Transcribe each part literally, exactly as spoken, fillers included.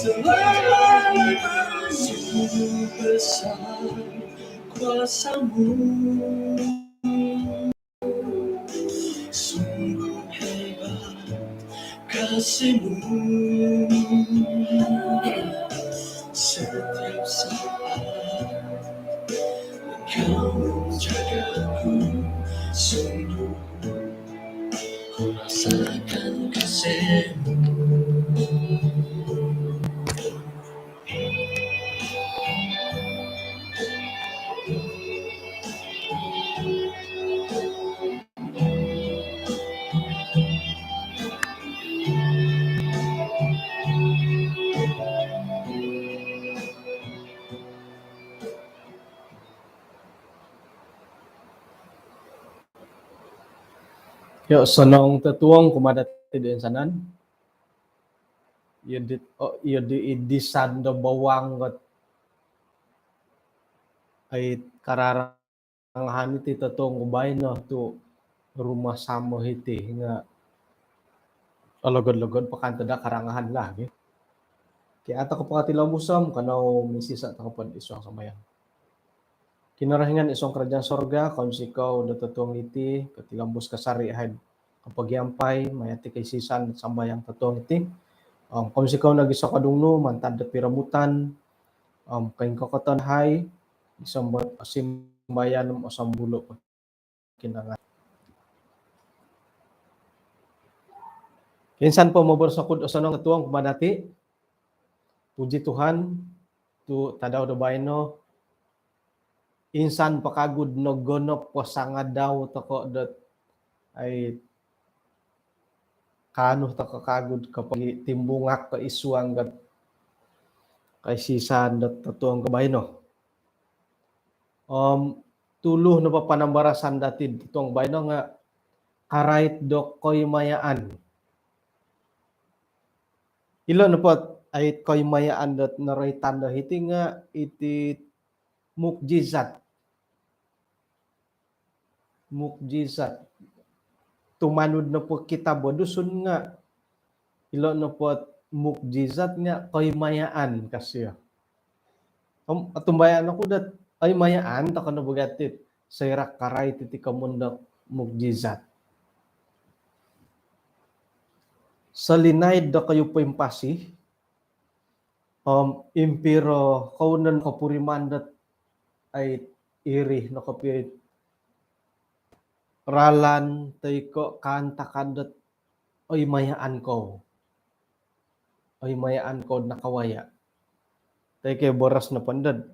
Terlebih besar kuasa-Mu, sungguh hebat kasih-Mu. Setiap saat Kau menjagaku, sungguh ku rasakan kasih-Mu. Yo, osonong totuong kumaa dati do insanan. Iyo di, oh, iyo di idisan do bawang got ai karara ngahan iti totuong ku baino tu rumah samo hiti nga ologod-logod pakan tada karangahan lah, gitu. Ki, atau ko pakatilombus om, kanou misisa tokou po id suang sambayang. Kinorohingan id suang kerajaan sorga, kounsikou do totuong iti, katilombus kasari ahai kapagiampai, maya ti kaisisan sambayang totuong iti. Om kounsikou nogi sokodung nu, mantad do piromutan, om koingkokoton hai, gisom dot osimbayan om osombulu po kinangan. Insan po moboros oku do osonong totuong kumaa dati. Puji Tuhan, tu tadau do baino, insan po kagu do nogonop po sangadau tokou dot ai kaanu tokou kagu do kopogi timbungak ko id suang got kaisisan dot totuong ko baino. Om tuluh nopo panambarasan dati totuong baino nga karait do koimayaan. Ilo nopo ai koimayaan dot noroitan do hiti nga iti mukjizat. Mukjizat. Tumanud nopo kitab do Dusun nga ilo nopo mukjizat nga koimayaan, ka sio. Om otumbayaan oku dot, koimayaan tokou no bo gati soira karait iti komoyon do mukjizat. Solinaid dokoyu poimpasi, om impiro kounon kopuriman dot ai iri no kopio ralan toi ko kaantakan dot koimayaan kou. Koimayaan kou nakawaya. Toi ko boros nopo dot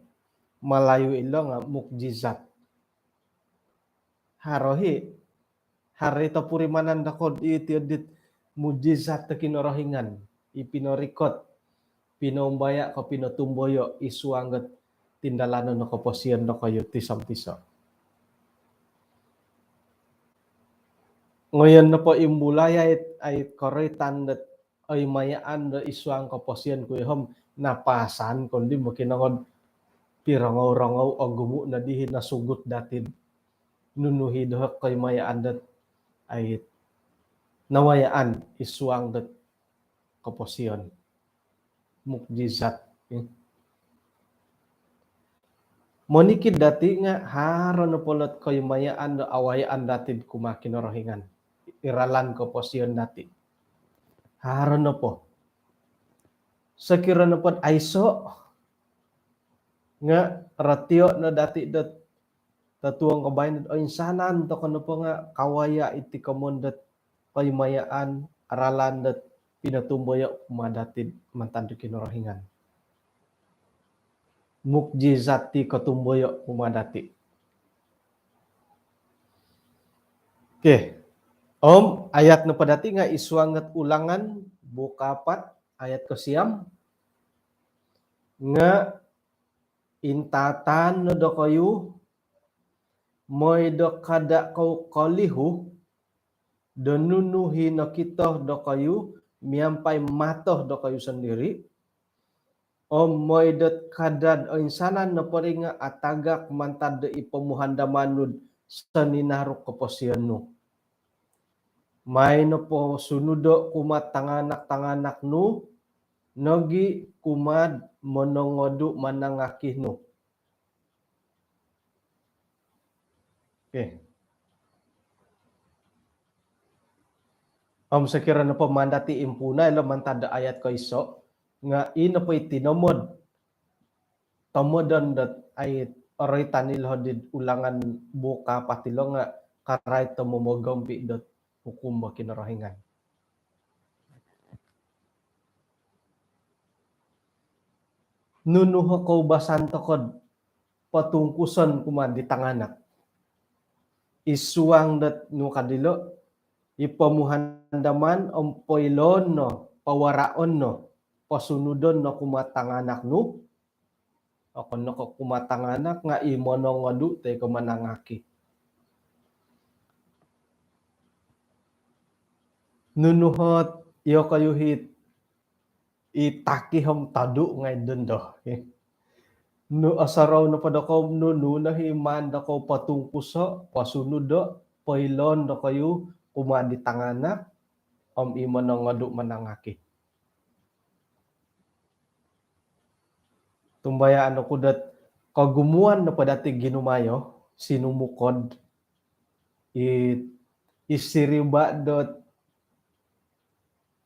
Malayu ilo nga mukjizat. Haro i, haro i topurimanan dokoyu iti dit mukjizat do Kinorohingan, i pinorikot, pinoumbaya ko pinotumboyo id suang dot tindalanon do koposion dokoyu tiso-tiso. Ngoyon nopo imbulai ai, ai koroitan dot koimayaan do id suang koposion ku, ihom napasan kondi mokinongou pirongou-rongou, ogumu nodi i nosugut dati. Nunu i doho koimayaan dot ai nawayaan id suang dot koposion. Mukjizat. Monikid dati nga haro nopo lot koimayaan do awayaan dati kumaa Kinorohingan id ralan koposion dati. Haro nopo. Sokiro nopo dot aiso nga ratio no dati dot totuong ko baino dot oinsanan tokou nopo nga kawaya iti komoyon dot koimayaan ralan dot pinotumboyo kumaa dati mantad do Kinorohingan. Mukjizat ti kotumboyo kumaa dati. Okey. Om ayat nopo dati nga id suang dot Ulangan, buuk kaapat, ayat kosiam. Nga intatan no dokoyu, mooi do kada kou kolihu do nunu i nokito dokoyu miampai mato dokoyu sondiri, om mooi dot kada do oinsanan nopo ri nga atagak mantad do i pomuhandaman nu do soninaru koposion nu. Maai nopo sunudo kumaa tanganak-tanganak nu, nogi kumaa'd monongodu manangaki nu. Okey. Om sokiro nopo maan dati impuunai ilo mantad do ayat koiso, nga i nopo i tinomod, tomodon dot ai oroitan ilo di Ulangan buuk kaapat ilo nga karait do momogompi dot hukum do Kinorohingan. Nunu o koubasan toko'd potungkuson kumaa di tanganak? Id suang dot nu ka dilo, i pomuhandaman om poiloon no, pawaraon no, posunudon no kumaa tanganak nu, okon no ko kumaa tanganak nga i monongodu toi ko manangaki. Nunu ot iyokoyu it i taki om todu ngai dondo. Nu osorou nopo dokoyu nunu no i maan dokoyu potungkuso, posunudo, poiloon dokoyu kumaa di tanganak om i monongodu manangaki. Tumbayaan oku dot kogumuan nopo dati ginumayo, sinumukod, i, i siriba dot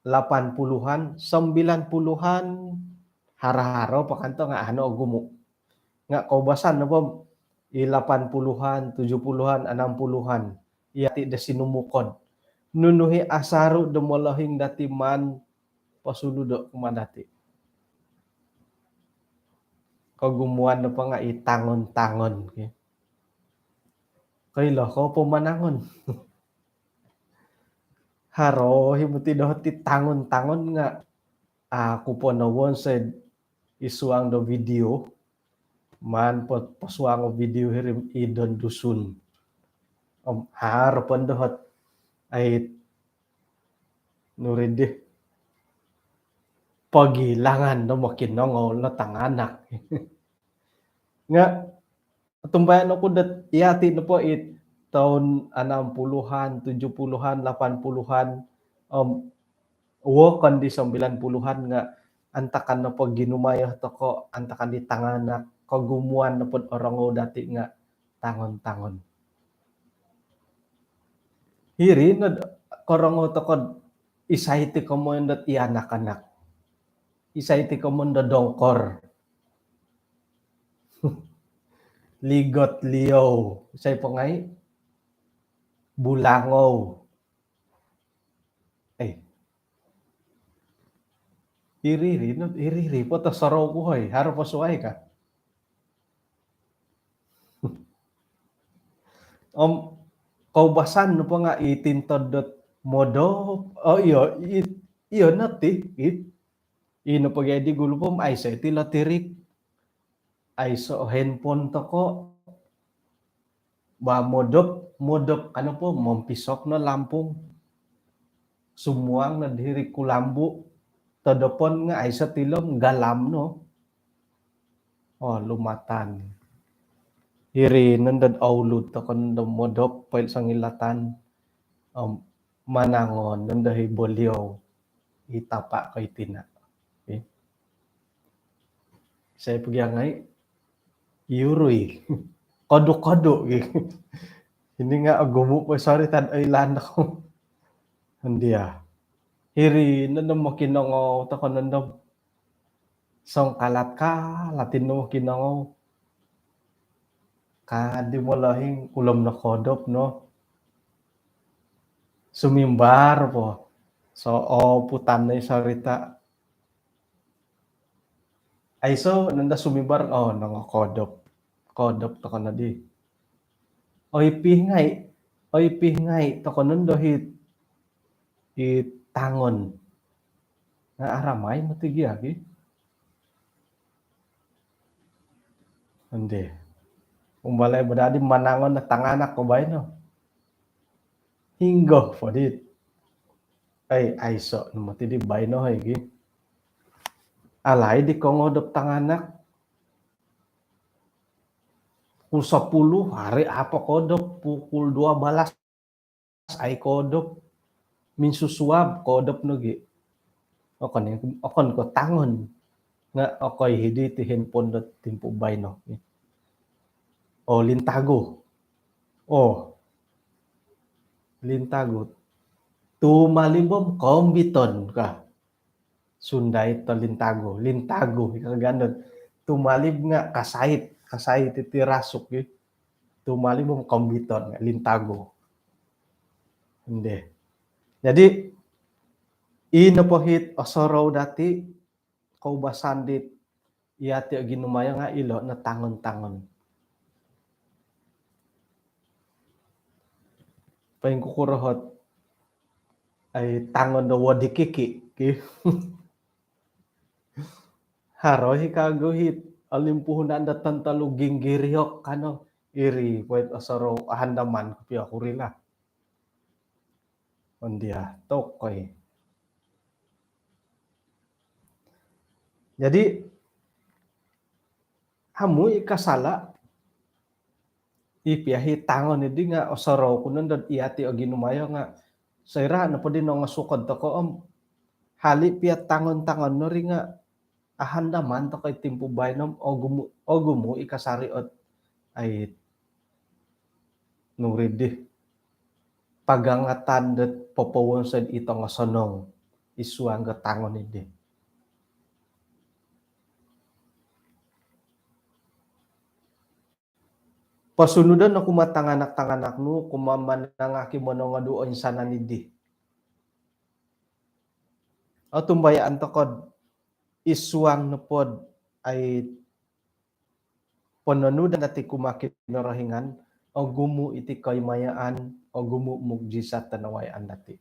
lapan puluhan, sembilan puluhan, haro-haro po kanto nga ano ogumu. Nga koubasan nopo i lapan puluhan, tujuh puluhan, enam puluhan, yati do sinumukod. Nunu i asaru do molohing dati maan posunudo kumaa dati? Kogumuan nopo nga i tangon-tangon, okey. Koilo kou po manangon? Haro i moti doho ti tangon-tangon nga aku po nowonsoi id suang do video. Maan po, posuango video hiri id Dusun. Om haro po doho ai nuri di pogilangan do mokinongou lo tanganak. Nga tumbayaan oku dot yati nopo i toun enam puluhan, tujuh puluhan, lapan puluhan, om wokon di sembilan puluhan nga antakan nopo ginumayo toko, antakan di tanganak, kogumuan nopo orongou dati nga tangon-tangon. Hiri no korongou toko isai ti komoyon dot i anak-anak. Isai ti komoyon do dongkor. Ligot liou. Isai po ngai? Bulangou. Eh. Iri-iri no, iri-iri po tosorou ku hoi. Haro po suai ka? Om koubasan nopo nga i tintod dot modop. Oh, iyo, i, iyo no ti, i. I nopo gia di gulu po om aiso iti lotirik. Aiso handphone toko. Ba modop, modop ka nopo, mompisok no lampung. Sumuang no diri kulambu. Todopon nga aiso tilom, galam no. Oh, lumatan. Iri nondo oulud toko nondo modop, poilo songilatan. Om manangon nondo i boliou. I tapa ko i tina. Okey. Isai po gia ngai? Yurui. Kodu-kodu gia. Ini nga ogumu po sorita do oilaan dokoyu. Andia. Hiri nondo mokinongou toko nondo songkalat-kalat ino mokinongou. Ka di molohing ulom no kodop no. Sumimbar po. So, oh, putan no i sorita. Aiso nondo sumimbar, oh, nongo kodop. Kodop toko nodi. Oipi ngai, oipi ngai toko nondo i, i tangon. Nga aramai moti gia ki. Ande. Umbalai badadi manangon no tanganak ko baino. Hinggo po di. Ai, aiso no moti di baino hoi ki. Alai di kongodop tanganak. Pukul sepuluh hari apo kodop, pukul dua belas ai kodop. Minsusuab kodop nogi. Okon, okon ko tangon. Nga okoi hidi ti handphone dot timpu baino. O, lintagu. O, lintagu. Tumalib om kombiton ka. Sundait do lintagu. Lintagu, ika gandot. Tumalib nga kasait. Kasait iti rasuk, i. Tumalib om kombiton, lintagu. Ende. Jadi, i nopo hit osorou dati, koubasan dit yati o ginumayo nga ilo no tangon-tangon. Poingkukuro ot, ai, tangon do wodi kiki, ki. Haro i kagu hit olimpuhunan do tontolu ginggiriok kano, iri po it osorou ahandaman kopio kuri lah. Ondia, tokoi. Jadi, amu i kasala, i pia hi tangon idi nga osorou ku nondo dot yati o ginumayo nga soira nopo di nongosukod toko om hali pia tangon-tangon no ri nga ahandaman toko i timpu baino om ogumu, ogumu i kasari ot, ai, nuri di pagangatan dot popowonsoi i tongosonong i suang do tangon idi. Posunudon no kumaa tanganak-tanganak nu, kumaa manangaki monongodu o insanan idi. Otumbayaan toko do i suang nopo do, ai, pononudan dati kumaa Kinorohingan, ogumu iti koimayaan, ogumu mukjizat do nawayaan dati.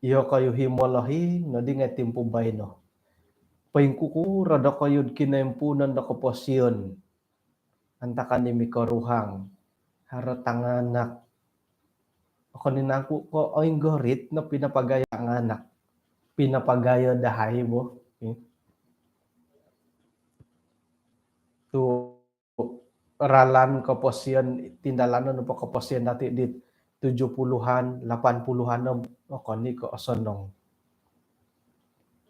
Iyokoyu hi molohing nodi ngai timpu baino. Poingkukuro dokoyu do kinoimpuunon do koposion antakan di mikoruhang, haro tanganak. Okon i nangku ko oinggorit no pinapagayo tanganak. Pinapagayo dahai bo. Hmm. Tu ralan koposion, tindalanon po koposion dati di tujuh puluhan, lapan puluhan no, okon i ko osonong.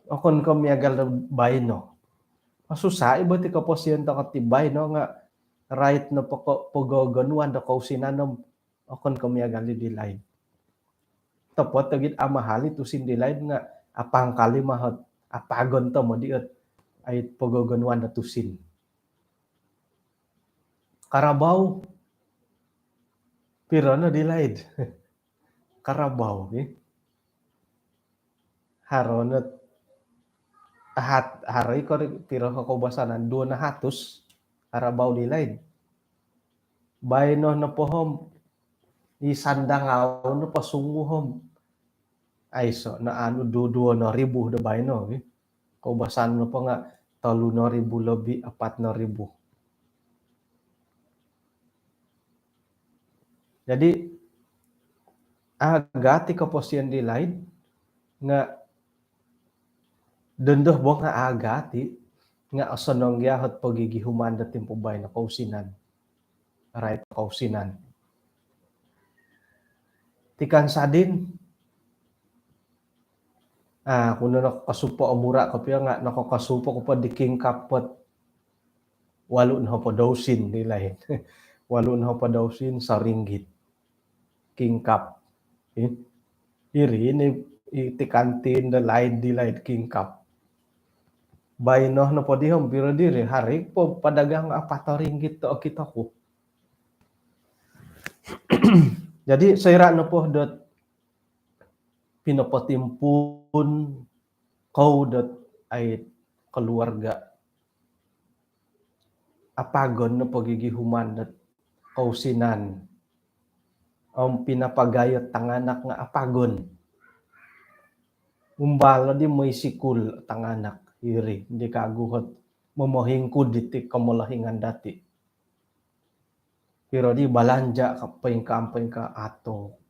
Okon ko miagal do baino. Osusa i bo ti koposion toko ti baino nga rait no poko-, pogogonuan do kousinan om okon ko miagal di laid. Topot togit amahal i tusin di laid nga apangkal i mahot, apagon tomod i ot, ai, pogogonuan do tusin. Karabau. Piro no di laid? Karabau, ki. Haro no hat-, haro i kori piro ko koubasanan, duo nahatus karabau di laid. Baino nopo om, i sandangau nopo sungguh om, aiso no anu, duo-duo no ribu do baino, ki. Koubasan nopo nga tolu no ribu lobi, apat no ribu. Jadi, agat i koposion di laid, nga dondo bo nga agat i, nga osonong gia hot pogigihuman do timpu baino kousinan. Rait kousinan. Tikan sadin. Ah, kuno nokosupo omura kopio nga nokokosupo ko po di King Cup pot. Walu nohopod do usin di laid. Walu nohopod do usin saringgit. King Cup. Eh? Iri ni iti kantin do laid di laid King Cup. Baino nopo di om piro diri, haro i po padagang apat ringgit to okito ku. Jadi soira nopo dot pinopotimpuun kou dot ai keluarga, apagon no pogigihuman dot kousinan. Om pinapagayo tanganak nga apagon. Umbal di moi sikul tanganak iri, di kagu hot momohingkud diti komolohingan dati. Piro di balanja ka poingkaa-poingkaa ato.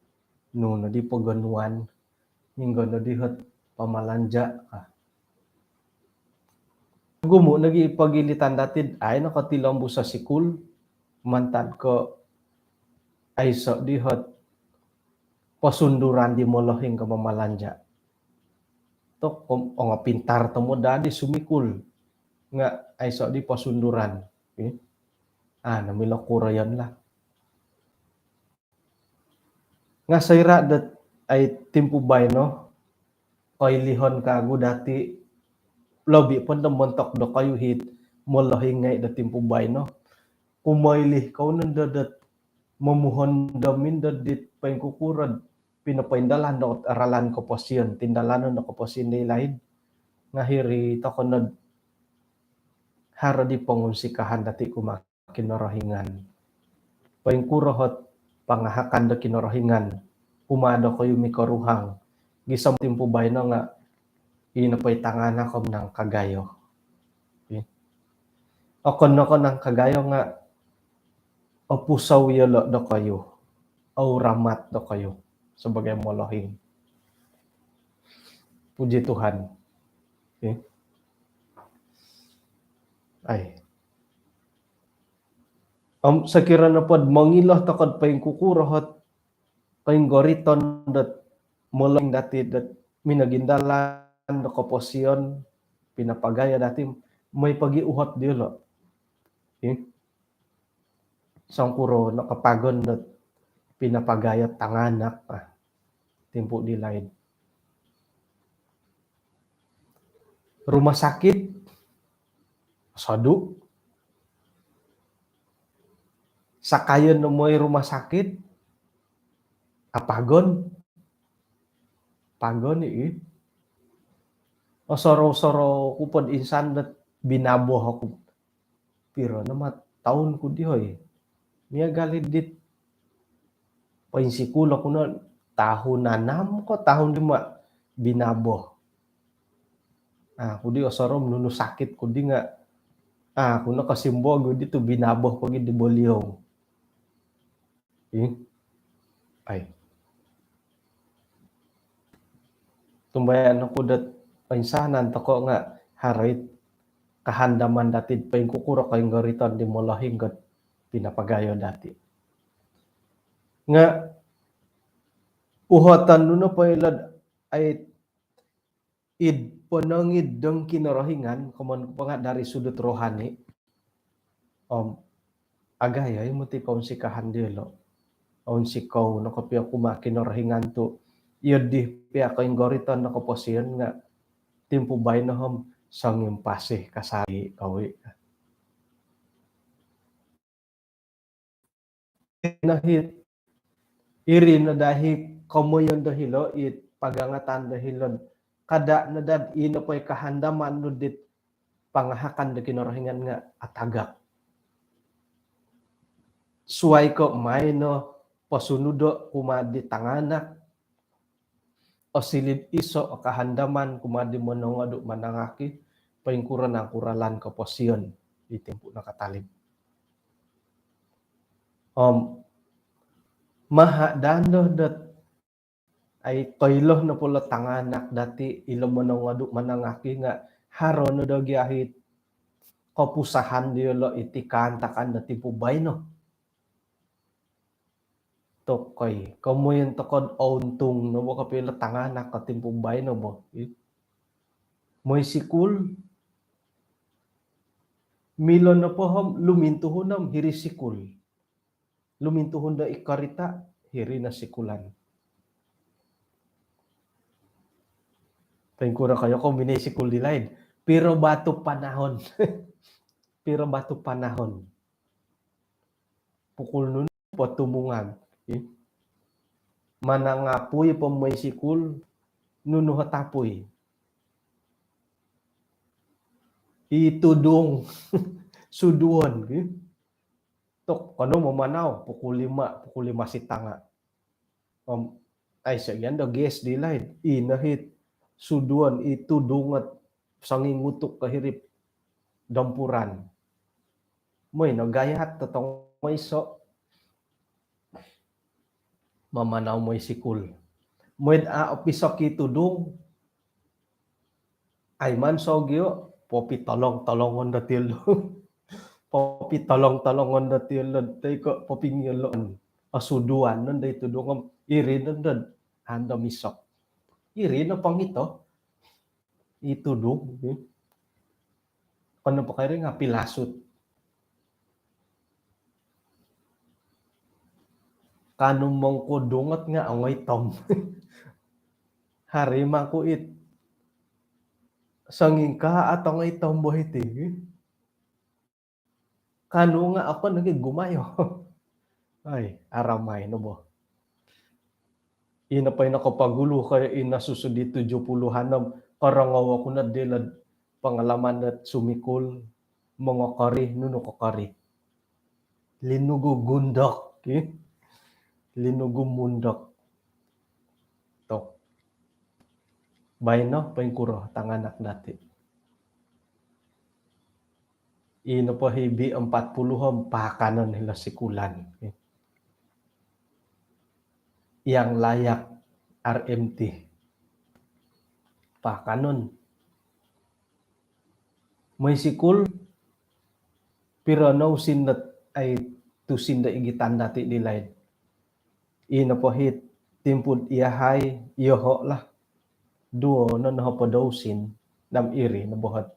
Nunu di pogonuan, hinggo no di hot pamalanja ka. Gumu nogi pogilitan dati, ai nokotilombus o sikul, mantad ko aiso di hot posunduran di molohing ko mamalanja. Tok, om, ongo pintar tomod daa di sumikul. Nga aiso di posunduran. Eh? Ah, no milo kuroyon lah. Nga soira dot ai timpu baino, koilihon kagu dati, lobi po do montok dokoyu it molohing ngai do timpu baino. Kumoilih kou nondo dot momuhondom indo dit poingkukuro pinopoindalan do ralan koposion, tindalanon do koposion di laid. Nga hiri tokou nod haro di pongunsikahan dati kumaa Kinorohingan. Poingkuro ot pangahakan do Kinorohingan kumaa dokoyu mikoruhang gisom timpu baino nga i nopo i tanganak om nangkagayo. Okon no ko nangkagayo nga opusou yolo dokoyu, ouramat dokoyu sebagai molohing. Puji Tuhan. Ai. Om sokiro nopod mongilo tokou do poingkukuro ot koinggoriton dot molohing dati dot minogindalan do koposion, pinapagayo dati, moi pogi uhot diolo. Ih. Songkuro no kapagon dot pinapagayo tanganak, ah, timpu di laid. Rumah sakit, sodu. Sakayon no moi rumah sakit, apagon. Pagon i. Osorou-sorou ku pod insan dot binaboh oku. Piro no ma toun ku di, hoi. Miagal i dit poinsikul oku no tahun anam ko tahun lima binaboh. Ah, ku di osorou nunu sakit ku di nga. Ah, ku no kosimbo gu di tu binaboh pogi di boliong. Ih. Ai. Tumbayaan oku dot oinsanan tokou nga haro it kahandaman dati poingkukuro koinggoriton di molohing dot pinapagayo dati. Nga uhoton nu nopo ilo dot ai id ponong id dong Kinorohingan, komoyon ku po nga dari sudut rohani. Om agayo i moti kounsikahan diolo. Ounsikou no kopio kumaa Kinorohingan tu iyo di pia koinggoriton no koposion nga timpu baino om songimpasi kasari kawi. Ino hi, iri no daa hi komoyon do hilo, i pagangatan do hilo. Kada no daa i nopo i kahandaman nu dit pangahakan do Kinorohingan nga atagak. Suai ko maino posunudo kumaa di tanganak, osiliu iso o kahandaman kumaa di monongodu manangaki, poingkuro nangku ralan koposion di timpu nakatalib. Om maha dando dot ai koilo nopo lo tanganak dati ilo monongodu manangaki nga haro no do gia it kopusahan diolo iti kaantakan do timpu baino. Tokoi, komoyon tokou do ountung no bo kopio ilo tanganak ko timpu baino bo. Moi sikul, milo nopo om lumintuhun om hiri sikul. Lumintuhun do i karita, hiri no sikulan. Poingkuro koyo ko minoi sikul di laid. Piro batu panahon. Piro batu panahon. Pukul nunu po tumungag. Manangapui po moi sikul, nunu o tapui. I tudung suduon. Tok, kano mamanau pukul lima, pukul lima sitanga. Om aiso gia do gas di laid. Ino it suduon, i tudung ot songingutuk ko hiri id dampuran. Moi no gayat totong moi so mamanau moi sikul. Moi a opisok i tudung, ai man sogio, popitolong-tolongon do tiulo. Popitolong-tolongon do tiulo, toi ko popingioloon. Osuduon nondo i tudung om Iri no dot ando misok. Iri no pongito. Itu dong. Kono po kairing api lasut. Kanu mongko dongot nga ongoi tom. Hari maku it sangingka atau ongoi tom boh iti. Kanu nga apa lagi gumayo. Ai, aramai no boh. Ina pa ina kapagulu kaya ina susu di tujuh puluhan om korongou aku na dilad pangalaman dat sumikul mongokori nunu kokori. Linugu gundok, ki. Linugu mundok. Tok. Baino pengkuro tanganak dati. Ino po hibi empat puluh om pakanon hilo sikulan. Yang layak R M T. Pakanon. Moi sikul piro no usin dot ai tusin do igitan dati di laid. Ino po hit timpud iyahai iyoho lah. Duo no nohopod usin dam iri no bohot.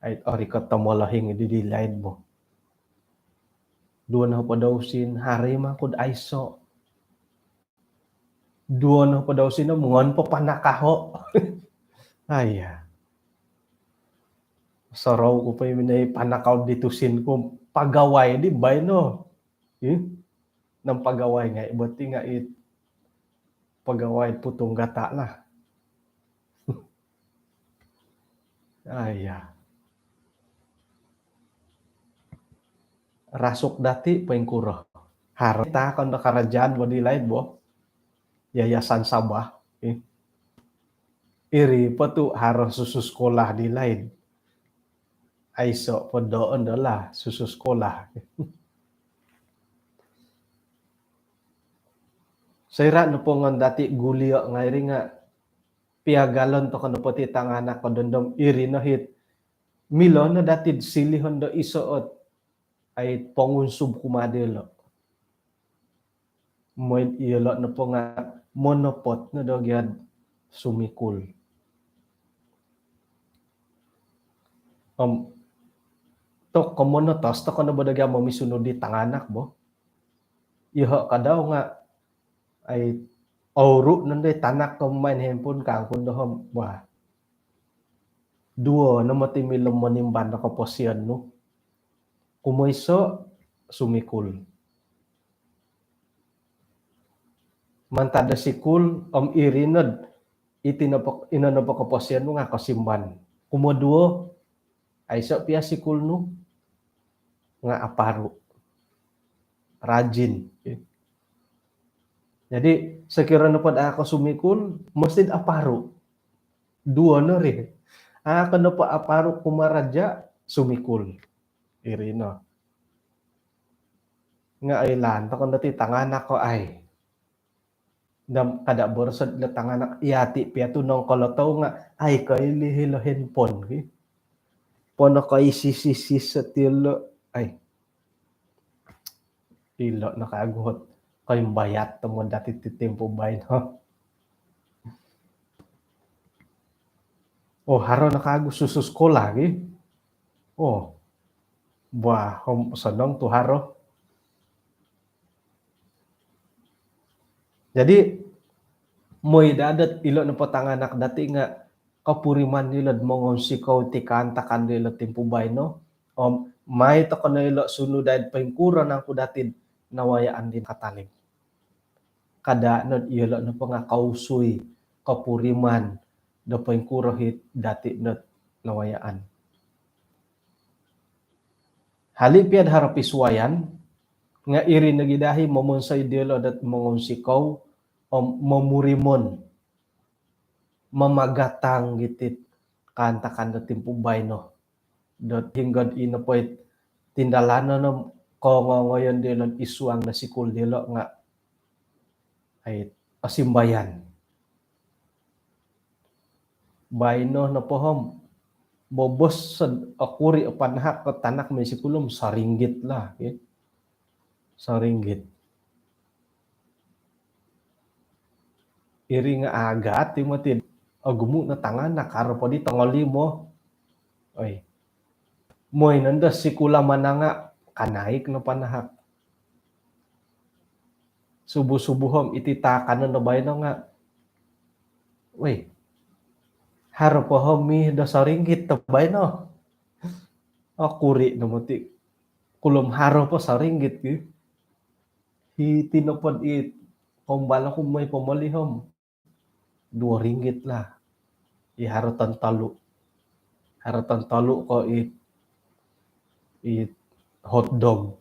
Ai ori ko tomolohing di di laid bo. Duo nohopod usin hari makud aiso. Duo nohopod usin no mongon po panakaho. Aiya. Sorou ku po minai panakau di tusin ku pagawai di baino. Ih, nang pagawai ngai berarti ngai pagawai putung gata lah. Aiya. Rasuk dati pengkuro. Harta kondo kerajaan bo di laid bo. Yayasan Sabah. Ih. Iri po tu haro susu sekolah di laid. Aiso po doon do lah susu sekolah. Soira nopo ngon dati gulio ngai ri nga piagalon toko nopo ti tanganak ko dondom iri no hit. Milo no dati silihon do iso ot ai pongunsub kumaa dilo. Moid iyolo nopo nga monopot no do giad sumikul. Om tok komonotos toko no bo do giad momisunud di tanganak bo. Iyoho kadau nga ai ouru nondo i tanak ko main handphone kangkun dohom. Wah. Duo no moti milo monimban do koposion nu. Kumoiso sumikul. Mantad do sikul om iri nod iti nopo ino nopo koposion nu nga kosimban. Kumoduo aiso pia sikul nu nga aparu. Rajin. Jadi sekira nopo daa ko sumikul mesti aparu. Duo no ri. Ako nopo aparu kumaraja sumikul. Iri no. Nga ai lantokon dati tanganak ko ai. Dam kada boros do tanganak iyati pia tu nongkolotou nga ai koili hilo handphone ki. Pono koisi-sisi sotilo ai. Ilo no kaguhot koimbayat tomod dati ti timpu baino. Oh, haro no kagu susu sekolah ki. Oh, bah, sonong tu haro. Jadi moi daa dot ilo nopo tanganak dati nga kopuriman ilo mongonsikou ti kaantakan dilo timpu baino. Om mai toko no ilo sunud daa id poingkuro nangku dati nawayaan di katalib. Kada nod iyolo nopo nga kousui kopuriman do poingkuro hit dati nod nawayaan. Hali pia do haro pisuayan nga iri nogi dahi momonsoi diolo dot mongonsikou om momurimon mamagatang gitit kaantakan do timpu baino. Dot hinggod ino poit tindalanon om kongongoyon diolo id suang do sikul diolo nga ai osimbayan. Baino nopo om bobos sod okuri opanahak ko tanak moi sikul om saringgit lah ki. Saringgit. Iri nga' agat i moti. Ogumu' no tanganak, haro po di tongo limo. Oi. Moi nondo sikul mananga', kanaik no panahak. Subuh-subuh om iti taakanon do baino nga', woi, haro po om mie do soringgit do baino. Okuri' no moti. Kulom haro po soringgit ki. Hiti nopo dit koumbal oku moi pomoli om duo ringgit lah. I haro tontolu. Haro tontolu ko it, it hotdog.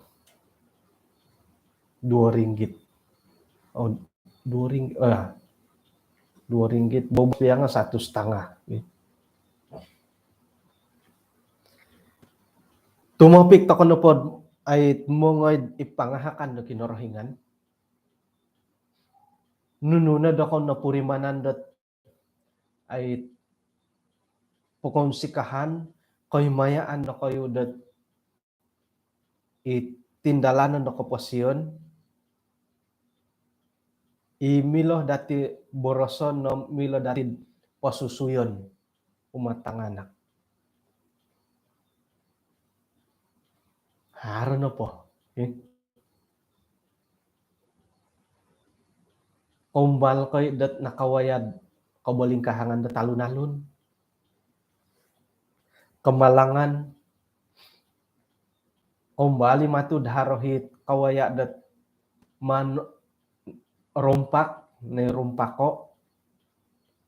Duo ringgit. Oh, duo ringgit. Ah, duo ringgit. Bobos piang satu setengah. Tumopik toko nopo dit mongoi id pangahakan do Kinorohingan. Nunu no do kou nopurimanan dot ai pokounsikahan, koimayaan dokoyu dot i tindalanon do koposion, i milo dati boroson om milo dati posusuyon kumaa tanganak. Haro nopo. Eh? Koumbal koi dot nakawaya do kobolingkahangan dot alun-alun. Kemalangan. Koumbal i matu do haro it kawaya dot maan rompak, nai rompako,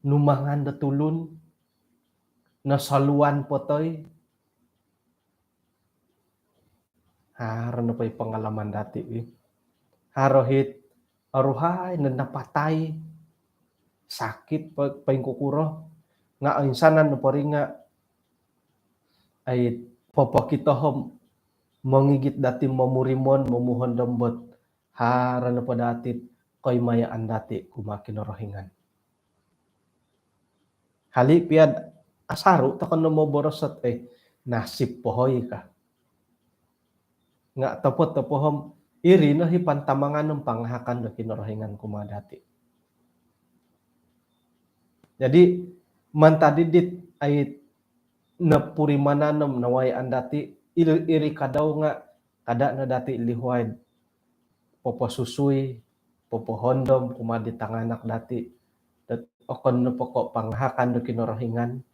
numangan do tulun, nosoluan po toi. Haro nopo i pengalaman dati, wi. Haro it oruhai no napatai, sakit po, poingkukuro, nga' insanan nopo ri nga' ai popokito om mongigit dati momurimon, momuhondom dot haro nopo dati koimayaan dati kumaa Kinorohingan. Hali' pia dot asaru toko no moboros dot, eh, nasib po hoi ka. Nga' topot-topot om iri no i pantamangan om pangahakan do Kinorohingan kumaa dati. Jadi mantad dit ai nopurimanan om nawayaan dati, iri, iri kadau nga' kada' no dati lihuai poposusui, popohondom kumaa di tanganak dati dot okon nopo ko' pangahakan do Kinorohingan.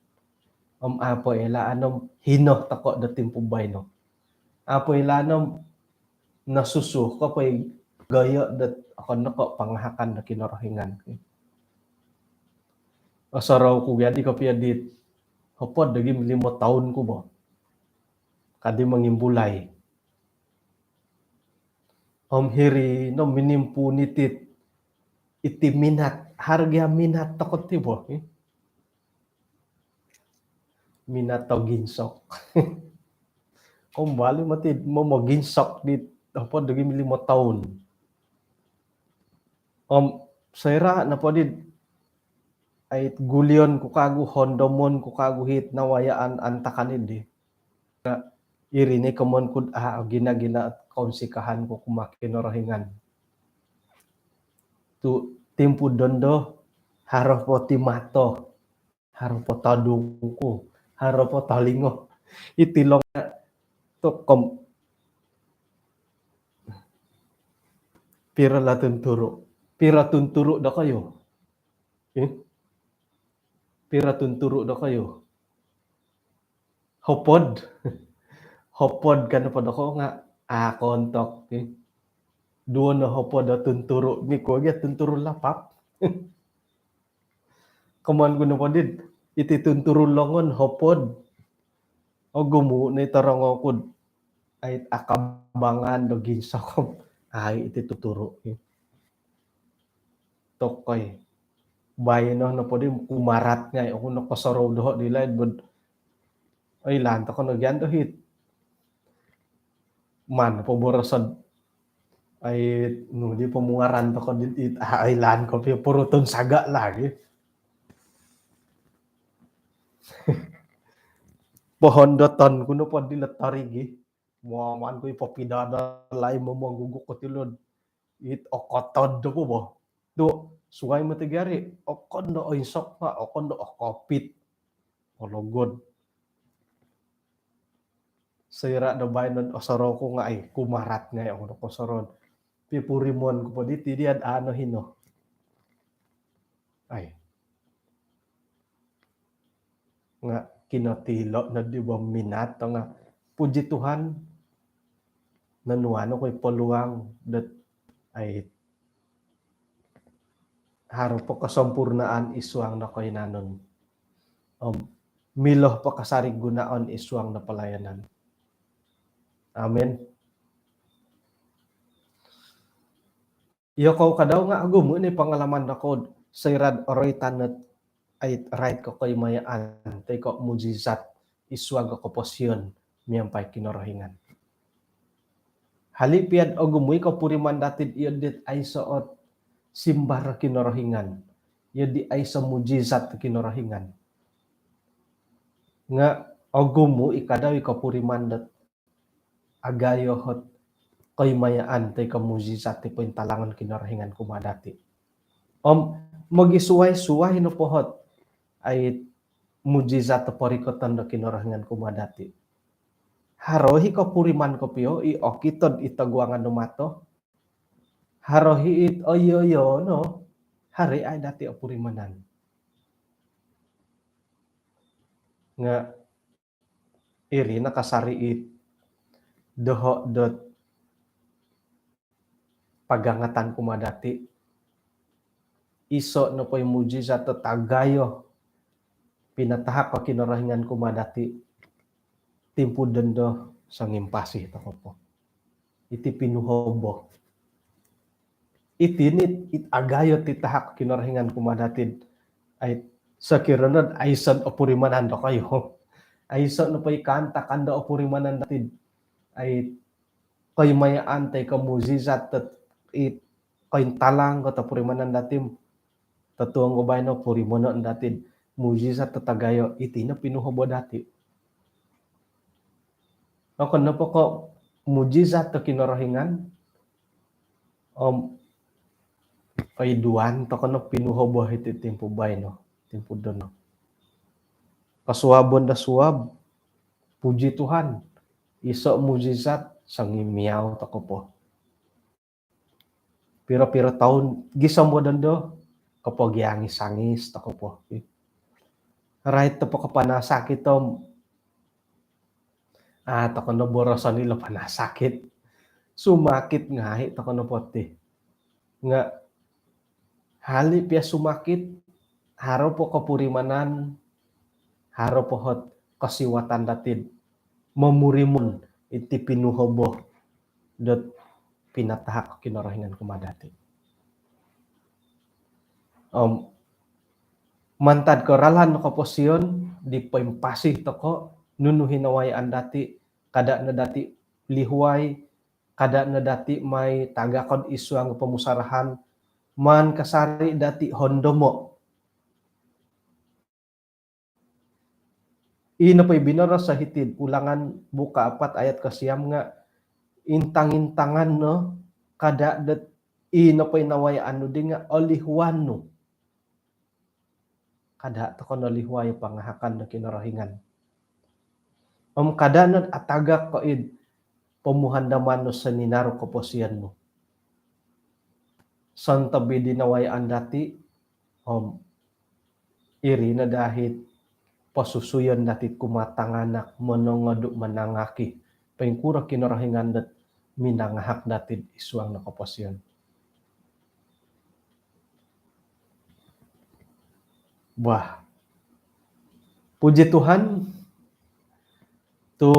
Om a' po ilaan om hino toko do timpu baino. A' po ilaan om nosusu ko po i goyo dot okon no ko' pangahakan do Kinorohingan. Osorou ku gia di kopio dit hopod nogi limo toun ku bo. Kadi mongimbulai. Om hiri no minimpuun iti, iti minat, harga minat toko ti bo, eh. Minat do ginsok. Koumbal i moti momoginsok di hopod nogi limo toun. Om soira' nopo di ai gulion ku kagu, hondomon ku kagu it nawayaan antakan di. Iri ni komoyon ku dot a' gina-gina kounsikahan ku kumaa Kinorohingan. Tu timpu dondo, haro po ti mato, haro po todung ku, haro po tolingo. Iti longa' tu kom. Piro lah tunturu'? Piro tunturu' dokoyu? Eh? Piro tunturu' dokoyu? Hopod. Hopod kan hopod doko nga' a' kontok, eh. Duo no hopod do tunturu', miko gia tunturu' lapap. Komoyon ku nopo dit iti tunturu' longon hopod. Ogumu' ni torongou ku dot ai akabangan do ginsok. Ai iti tunturu', eh. Tokoi. Baino nopo di kumarat ngai' oku nokosorou doho' di laid bo dot oilaan toko no gia do it. Maan po boroso dot ai nu di pomungaran toko di it, a' oilaan kopio purutun saga' lagi. Pohondoton ku nopo di lotori gi. Maan ku i popidadalai momoguguk ko ti lo dot it okotod do po bo. Tu suai moti gari, okon do oinsok nga, okon do okopit, ologod. Soira do baino osorou ku nga, ai, kumarat ngai, okon do kosorou. Pipurimon ku po diti diad ano hino. Ai. Nga kinotilo no di bo minat to nga, puji Tuhan, nonuan oku i peluang dot, ai, haro po kesempurnaan id suang no koinanun. Om milo po kasari gunoon id suang no pelayanan. Amin. Iyokou kadau nga ogumu ni pengalaman dokou soira do oroitan dot, ai, rait ko koimayaan toi ko mujizat id suang ko koposion miampai Kinorohingan. Hali pia do ogumu i kopuriman dati do iyo dit aiso ot simbar Kinorohingan, iyo di aiso mujizat Kinorohingan. Nga ogumu i kadau i kopuriman dot agayo ot koimayaan toi ko mujizat ti pointalangon Kinorohingan kumaa dati. Om mogisuai-suai nopo ot, ai, mujizat do porikoton do Kinorohingan kumaa dati. Haro i kopuriman kopio i okito id toguangan do mato. Haro i it oyo-oyo no, haro i ai dati opurimanan. Nga iri no kasari it doho dot pagangatan kumaa dati. Iso nopo i mujizat dot agayo pinatahak ko Kinorohingan kumaa dati, timpu dondo songimpasi tokou po. Iti pinuhobo. Iti ni it agayo ti tahak Kinorohingan kumaa dati. Ai, sokiro no do aiso do opurimanan dokoyu, aiso nopo i kaantakan do opurimanan dati, ai, koimayaan toi ko mujizat dot it kointalang ko topurimanan dati, totuong ko baino purimono dati mujizat dot agayo, iti no pinuhobo dati. Okon nopo ko mujizat do Kinorohingan, om koiduan tokou no pinuhobo iti timpu baino, timpu dondo. Kosuabon do suab, puji Tuhan, iso mujizat, songimiau tokou po. Piro-piro toun gisom dondo, kopogiangis-angis tokou po. Rait tokou po kapanasakit om, ah, tokou no boroson ilo panasakit. Sumakit ngai tokou nopo ti. Nga hali pia sumakit, haro po kopurimanan, haro po ot kosiwatan dati do momurimon iti pinuhobo dot pinatahak Kinorohingan kumaa dati. Om mantad ko ralan do koposion di poimpasi tokou, nunu i nawayaan dati, kada no dati lihuai, kada no dati mai tagakon id suang pomusarahan, maan kasari dati hondomo. I nopo i binoros hiti id Ulangan buka apat ayat kosiam nga, intang-intangan no, kada dot i nopo i nawayaan nu di nga olihuan nu. Kada tokou no lihuai pangahakan do Kinorohingan. Om kada no atagak ko id pomuhandaman nu soninaru koposion nu. Sontob i di nawayaan dati, om iri no daa it posusuyon dati kumaa tanganak, monongodu, manangaki poingkuro Kinorohingan dot minangahak dati id suang no koposion. Wah. Puji Tuhan, tu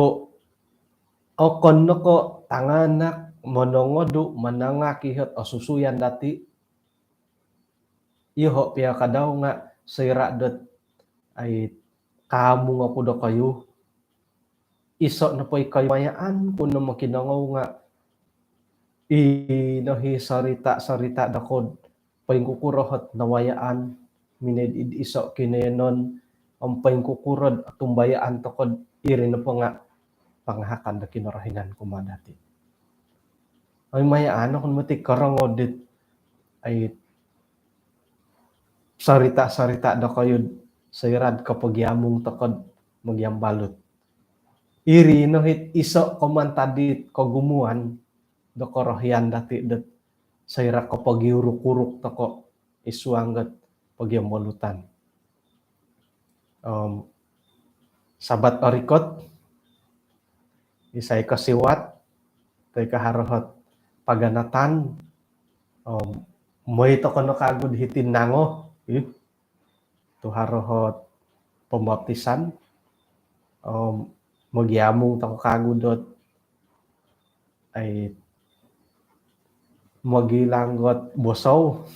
okon no ko tanganak, monongodu, manangaki ot osusuyan dati, iyoho pia kadau nga soira dot, ai, kaamung oku dokoyu, iso nopo i koimayaan ku no mokinongou nga ino i sorita-sorita dokou do poingkukuro ot nawayaan minongoi id iso kinoyonon, om poingkukuro do otumbayaan tokou do iri nopo nga pangahakan do Kinorohingan kumaa dati. Ai, mayaan oku no moti korongou dit, ai, sorita-sorita dokoyu'd soira'd kopogiamung toko'd mogiambalut. Iri no hit iso' ko mantad dit kogumuan do korohian dati' dot soira' kopogiuruk-uruk toko' id suang dot pogiambalutan. Om Sabat orikot, isai kosiwat, toi ko haro hot paganatan, om moi toko' no kagu'd hiti nango, ih, tu haro hot pembaptisan, om mogiamung toko' kagu' dot, ai, mogilang dot bosou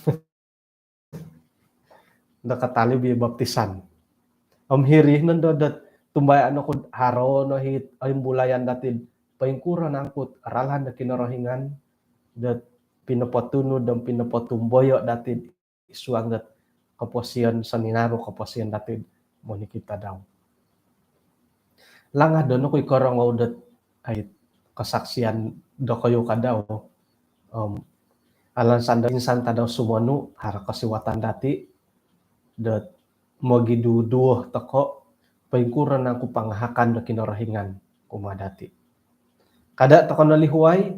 do katalib i baptisan. Om hiri nondo dot tumbayaan oku'd haro no hit oimbulayan dati'd poingkuro nangku't ralan do Kinorohingan dot pinopotunud om pinopotumboyo' dati'd id suang dot koposion, soninaru koposion dati'd monikid tadau. Langad no oku i korongou dot, ai, kosaksian dokoyu kadau. Om alansan do insan tadau sumonu, haro kosiwatan dati' dot mogiduduo toko' poingkuro nangku pangahakan do Kinorohingan kumaa dati'. Kada' toko' nolihuai,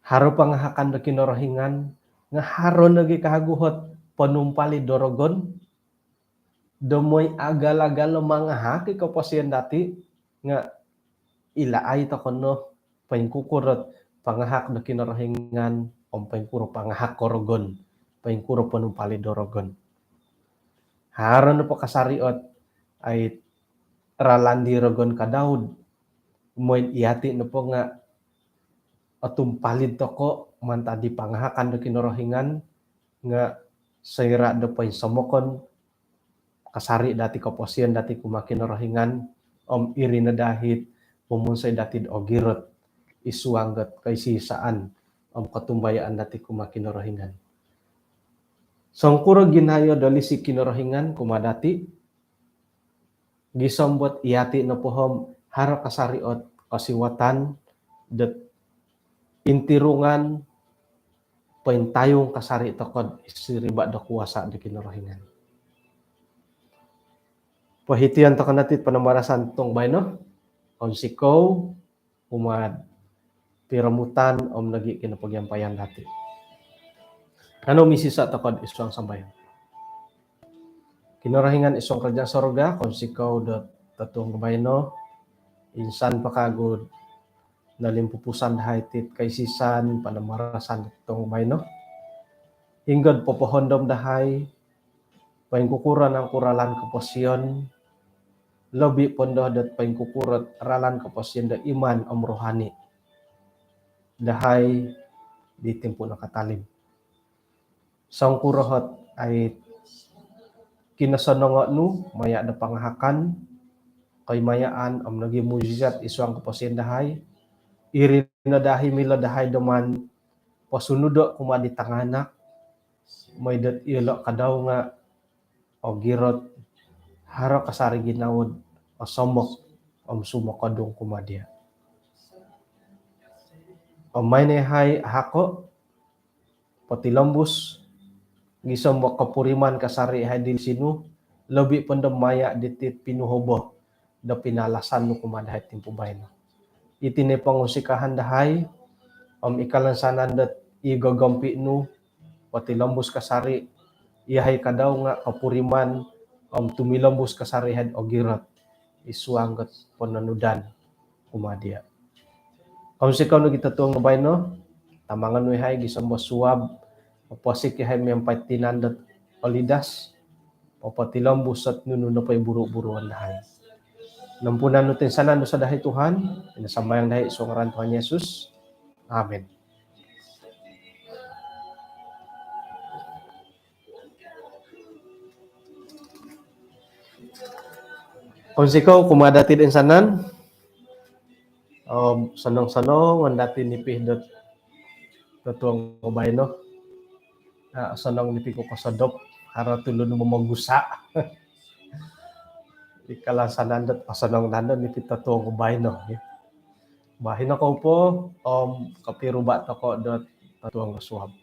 haro pangahakan do Kinorohingan, nga haro nogi kagu hot ponumpalid do rogon do moi agal-agal no mangahak i koposion dati', nga ilaai toko' no poingkukuro ot pangahak do Kinorohingan om poingkuro pangahak ko rogon, poingkuro ponumpalid do rogon. Haro nopo kasari ot, ai, ralan di rogon kadau'd moi'd iyati' nopo nga otumpalid toko' mantad di pangahakan do Kinorohingan, nga soira' do poinsomokon kasari' dati' koposion dati' kumaa Kinorohingan, om iri no daa hit momonsoi dati'd ogirot id suang dot koisi-isaan om kotumbayaan dati' kumaa Kinorohingan. Songkuro ginayo do lisi Kinorohingan kumaa dati', gisom dot iyati' nopo om haro kasari ot kosiwatan dot intirungan pointayung kasari' toko'd siriba' do kuasa' do Kinorohingan. Pohitian toko' no iti panambarasan totuong baino. Kounsikou kumaa'd piromutan om nogi' kinopogiampayan dati'. Kanou misisa' toko'd id suang sambayang. Kinorohingan id suang karajaan sorga, kounsikou do totuong baino, insan po kagu'd nolimpupusan dahai iti'd kaisisan panambarasan do totuong baino. Inggo'd popohondom dahai poingkukuro nangku ralan koposion, lobi' pondo dot poingkukuro ralan koposion do iman om rohani dahai di timpu' nakatalib. Songkuro ot ai kinosonongo' nu maya' do pangahakan, koimayaan om nogi' mujizat id suang koposion dahai, iri no dahai milo dahai do maan posunudo' kumaa di tanganak, moi dot iyolo' kadau nga' ogirot, haro kasari' ginawo'd osomok om sumokodung kumaa diya'. Om mai no yahai ahako' potilombus gisom do kopuriman kasari' yahai di lisi nu, lobi' pondo maya' diti pinuhobo do pinalasan nu kumaa dahai timpu' baino. Iti no i pongunsikahan dahai om i kalansanan dot i gogompi' nu, potilombus kasari' yahai kadau nga' kopuriman om tumilombus kasari' yahai'd ogirot id suang dot pononudan kumaa diya'. Kounsikou nogi' totuong baino, tamangan nu yahai gisom do suab, oposik yahai miampai tinan dot olidas, popotilombus ot nunu nopo i buru-buruon dahai. Nompunan nu toinsanan dosa dahai Tuhan, ino sambayang dahai id suang ngaran Tuhan Yesus. Amin. Kounsikou kumaa dati' toinsanan. Om sonong-sonong dati' nipi dot totuong baino. Ah, sonong nipi ku kosodop, haro tulun momogusa'. I kalansanan dot osonong nondo nipi totuong baino, ya. Bah, ino kou po om kopiruba' toko' dot totuong suab.